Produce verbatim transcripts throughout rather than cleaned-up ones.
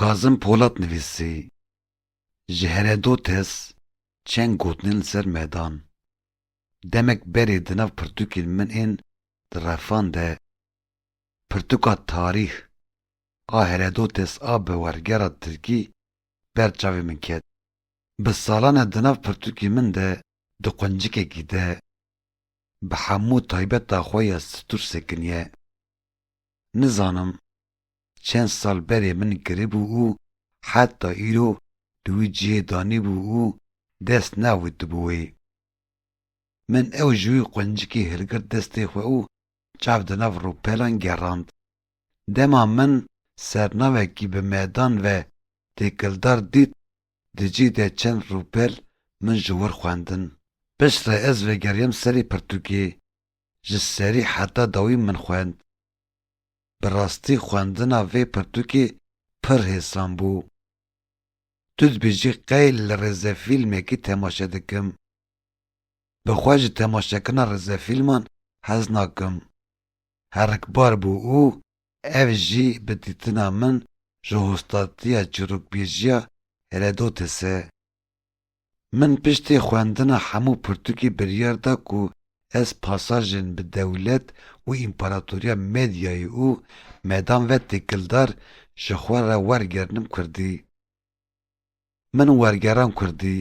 Kazim Polat nivîsî, ji Heredotes çend gotinên li ser medan. Demek berê di nav pirtûkên min ên di refan de pirtûka tarîx a Heredotes a bi wergera tirkî ber çavê min ket. Bi salan e di nav pirtûkê min de di quncikekî de bi hemû taybeta xwe ya stûr sekiniye. Nizanim çend sal berê min kiribû û heta îro di wî cihê danîbû û dest neavêtibû wê. Min ew ji wî quncikê hilgirt destê xwe û çav di nav rûpelan gerand. Dema min sernavekî bi medan ve têkildar dît, di cî de çend rûpel min ji wir xwendin. Piştre ez vegeriyam serê pirtûkê, ji serî heta dawî min xwend. Bi rastî xwendina vê pirtûkê pir hêsan bû. Tu dibêjî qey li rêzefîlmekî temaşe dikim. Bi xwe ji temaşekirina rêzefîlman hez nakim. Herikbar bû û ev jî bi dîtina min ji hostatiya çîrokbêjiya Heredotes e. Min piştî xwendina hemû pirtûkê biryar da ku ez pasajên bi dewlet û împaratoriya Medyayê û medan ve têkildar ji xwe re wergerinim kurdî. Min wergeran kurdî,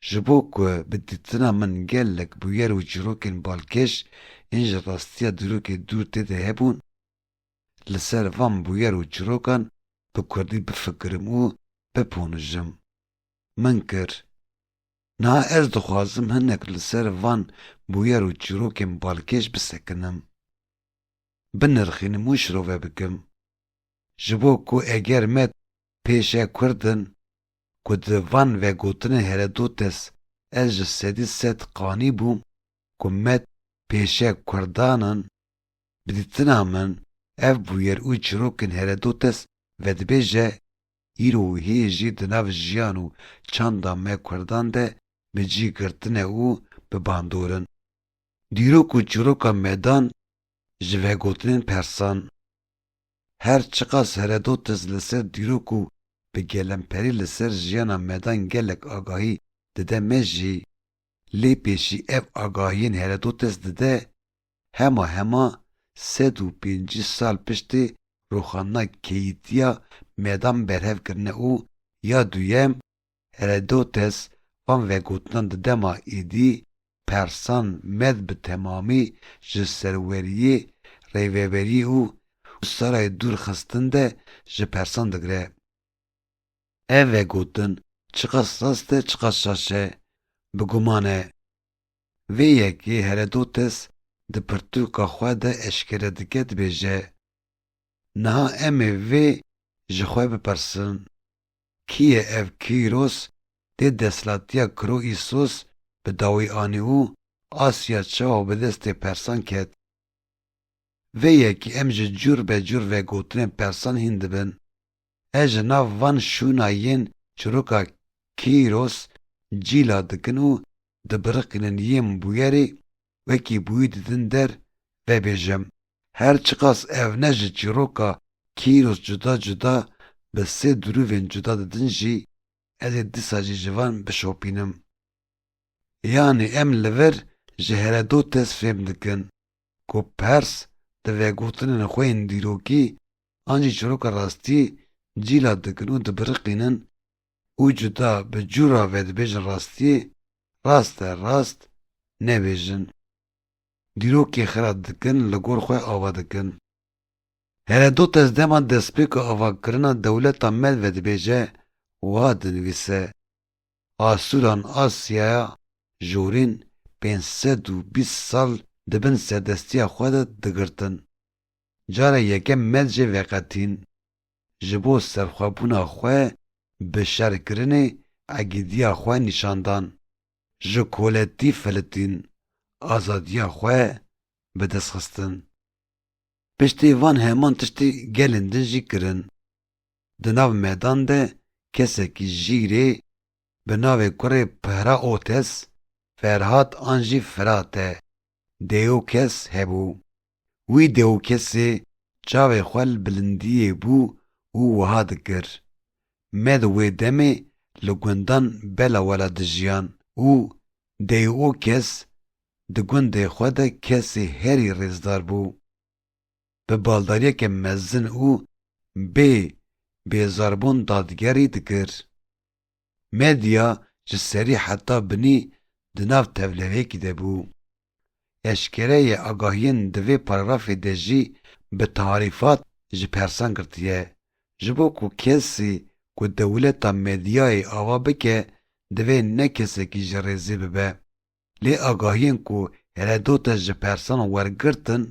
ji bo ku bi dîtina min gelek bûyer û çîrokên balkêş ên ji rastiya dîrokê dûr tê de hebûn, li ser van bûyer û çîrokan bi kurdî bifikirim û biponijim. Min kir. Niha ez dixwazim hinek li ser van bûyer û çîrokên balkêş bisekinim, binirxînim û şirove bikim. Ji bo ku eger me pêşe Kurd in, ku di van vegotinên Heredotes ez ji sedî sed qanî bûm, ku me pêşe Kurdan in, bi dîtina min ev bûyer û çîrokên Heredotes vedibêje, îro hê jî di nav jiyan û çanda me Kurdan de bi cî girtine û bi bandor in. Dîrok û çîroka medan ji vegotinên Persan. Her çiqas Heredotes li ser dîrok û bi gelemperî li ser jiyana medan gelek agahî dide me jî, lê pêşî ev agahiyên Heredotes dide, hema hema sed û pêncî sal piştî rûxandina keyîtiya medan berhev kirine û ya duyem, Heredotes van vegotinan di dema êdî Persan med bi temamî ji serweriyê, rêveberiyê û saray dûr xistin de ji Persan digire. Ev vegotin çiqas rast e, çiqas şaş e, bi guman e. Vê yekê Heredotes di pirtûka xwe de eşkere dike, dibêje, niha em ê vê ji xwe bipirsin, kî ye ev Kîros, dê desthilatiya Kroîsos bi dawî anî û Asya çawa bi destê Persan ket? Vê yekê em ji cûr be cûr vegotinên Persan hîn dibin. Ez ji nav van şûna yên çîroka Kîros cîla dikin û dibiriqînin yên bûyerê wekî bûyî didin der, vebêjim. Her çiqas ev ne ji çîroka Kîros cuda cuda bi sê dirûvên cuda didin jî, ez ê dîsa jî ji van bişopînim. Yanî em li vir ji Heredotes fêm dikin ku Pers di vegotinên xwe yên dîrokî an jî çîroka rastiyê cîla dikin û dibiriqînin û cuda bi cûra vedibêjin rastiyê, rast e rast nebêjin. Dîrokê xira dikin, li gor xwe ava dikin. Heredotes dema destpêka avakirina dewleta Med vedibêje, wiha dinivîse, Asûran Asyaya jorîn pênc sed û bîst sal di bin serdestiya xwe de digirtin. Cara yekem Med jê veqetîn. Ji bo serxwebûna xwe bi şerkirinê egîdiya xwe nîşan dan. Ji koletî filitîn, azadiya xwe bi dest xistin. Piştî van heman tiştî gelên din jî kirin. Di nav Medan de kesekî jîrê bi navê kurê Peraotes, Ferhat an jî Firate, Deokes hebû. Wî Deokesê çavê xwe li bilindiyê bû û wiha dikir, Med wê demê li gundan belawela dijiyan û Dêyo kes di gundê xwe de kesê herî rêzdar bû. Bi baldariyeke mezin û bê bêzarbûn dadgerî dikir. Medya ji serî heta binî di nav tevlihêkî de bû. Eşkere ye agahiyên di vê paragrafê de jî bi tarîfat ji persan girtiye. Ji bo ku kesî ku dewleta Medyayê ava bike, divê ne kesekî ji rêzê bibe. Lê agahiyên ku Herodotes ji persan wergirtin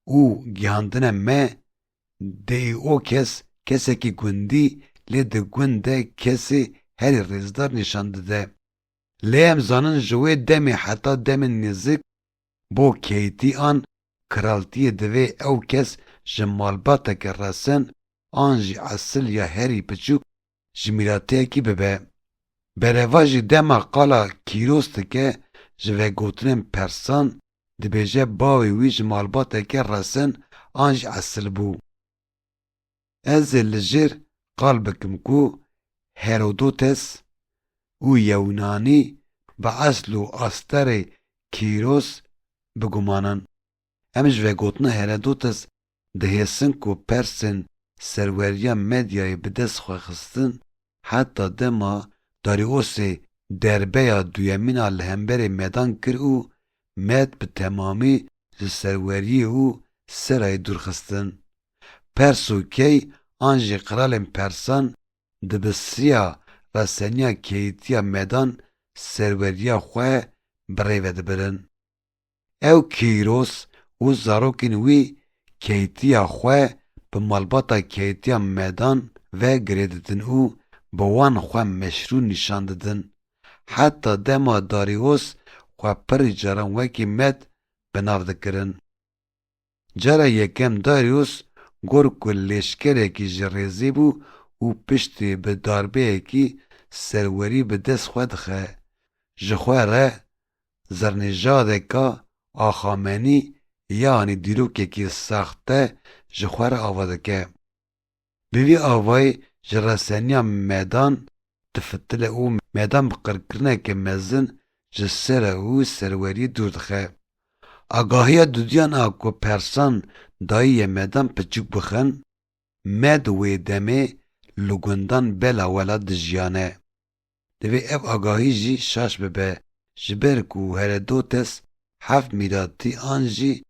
û gihandine me, Dêyo kes kesekî gundî, lê di gund de kesê herî rêzdar nîşan dide. Lê em zanin ji wê demê heta demên nêzik bo keytî an kiraltiyê divê ew kes ji malbateke resen an jî esil ya herî biçûk ji mîratiyekî bibe. Berevajî dema qala Kîros dike ji vegotinên persan, dibêje bavê wî ji malbateke resen an jî esil bû. Ez ê li jêr qal bikim ku Herodotes û Yewnanî bi esl û asterê Kîros bigumanin. Em ji vegotina Herodotes dihêsin ku persên serweriya Medyayê bi dest xwe xistin, heta dema Dariusê derbeya duyemîn a li hemberê Medan kir û Med bi temamî ji serweriyê û serayê dûr xistin. Pers û key an jî qiralên persan di bisiya reseniya keytiya Medan serweriya xwe bi rê ve dibirin. Ew Kîros û zarokên wî keytiya xwe bi malbata keytiya Medan ve girê didin û bi wan xwe meşrû nîşan didin. Heta dema Darius xwe pirî caran wekî Med bi nav dikirin. Cara yekem Darius gor ku lêşkerekî ji rêzê bû û piştî bi darbeyekî serwerî bi dest xwe dixe. Ji xwe re zernîjadeka axamenî yanî dîrokekî saxte ji xwe re ava dike. Bi vî avayî ji reseniya Medan difitile û Medan bi qirkirineke mezin ji sere û serweriyê dûr dixe. Agahiya dudiyan a ku persan dayiye Medan piçûk bixin, Med wê demê li gundan belawela dijiyane. Divê ev agahî jî şaş bibe, ji ber ku Herodotes heft mîratî an jî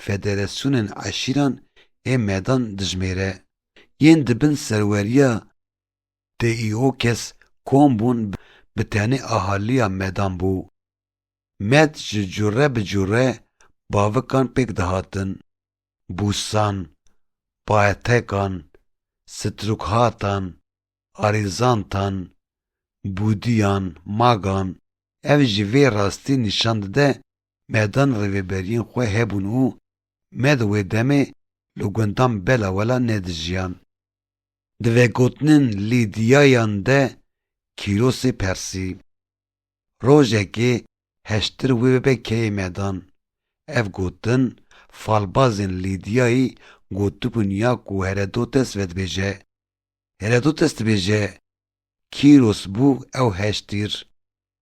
federasyonên eşîran ê Medan dijmêre. Yên di bin serweriya Dêyo kes kom bûn, bi tenê ahaliya Medan bû. Med ji cure bi cure bavikan pêk dihatin. Bûsan, Paetekan, Strûkhatan, Arîzantan, Bûdiyan, Magan, ev jî vê rastî nîşan dide Medan rêveberiyên xwe hebûn û Med wê demê li gundan belawela nedijiyan. Di vegotinên Lîdiyayan de Kîrosê persî. Rojekê heştir wê bibe keyê Medan. Ev gotin falbazên Lîdiyayî gotibûn ya ku Herodotes vedibêje. Herodotes dibêje, Kîros bû ew heştîr.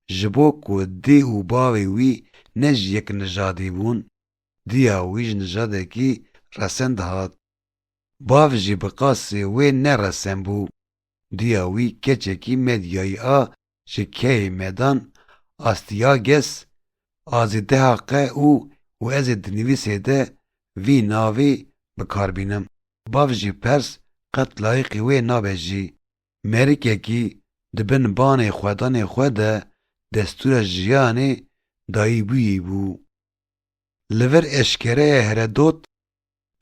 Ji bo ku dê û bavê wî ne ji yek nijadî bûn, diya wî ji nijadekî resen dihat. Bav jî bi qasê wê ne resen bû. Diya wî keçekî Medyayî a ji keyê Medan, Astyages, Azîdehaqe û, û ez ê di nivîsê de vî navî bi kar bînim. Bav jî pers qet layiqî wê nabe jî. Merikekî di bin banê xwedanê xwe de destûra jiyanê dayîbûyî bû. Li vir eşkere ye Herodot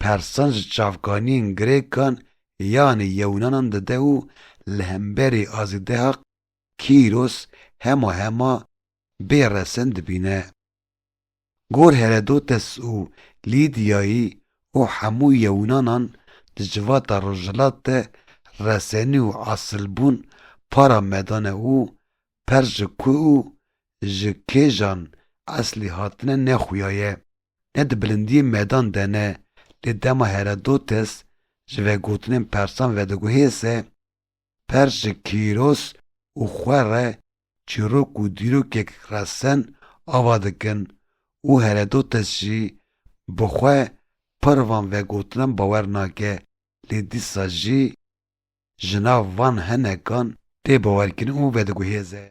persan ji çavkaniyên Grêkan yanî Yewnanan dide û li hemberî Azîdehaq Kîros hema hema bê resen dibîne. Gor Herodotes û Lîdiyayî û hemû Yewnanan di civata rojhilat de resenî û esilbûn para Medan e û pers ji ku û ji kêjan eslî hatine nexuyaye. Ne di bilindiyê Medan de ne, lê dema Herodotes ji vegotinên persan vediguhêse, her ji Kîros û xwe re çîrok û dîrokek resen ava dikin û Herodotes jî bi xwe pir van vegotinan bawer nake, lê dîsa jî ji nav van hinekan tê bawerkirin û vediguhêze.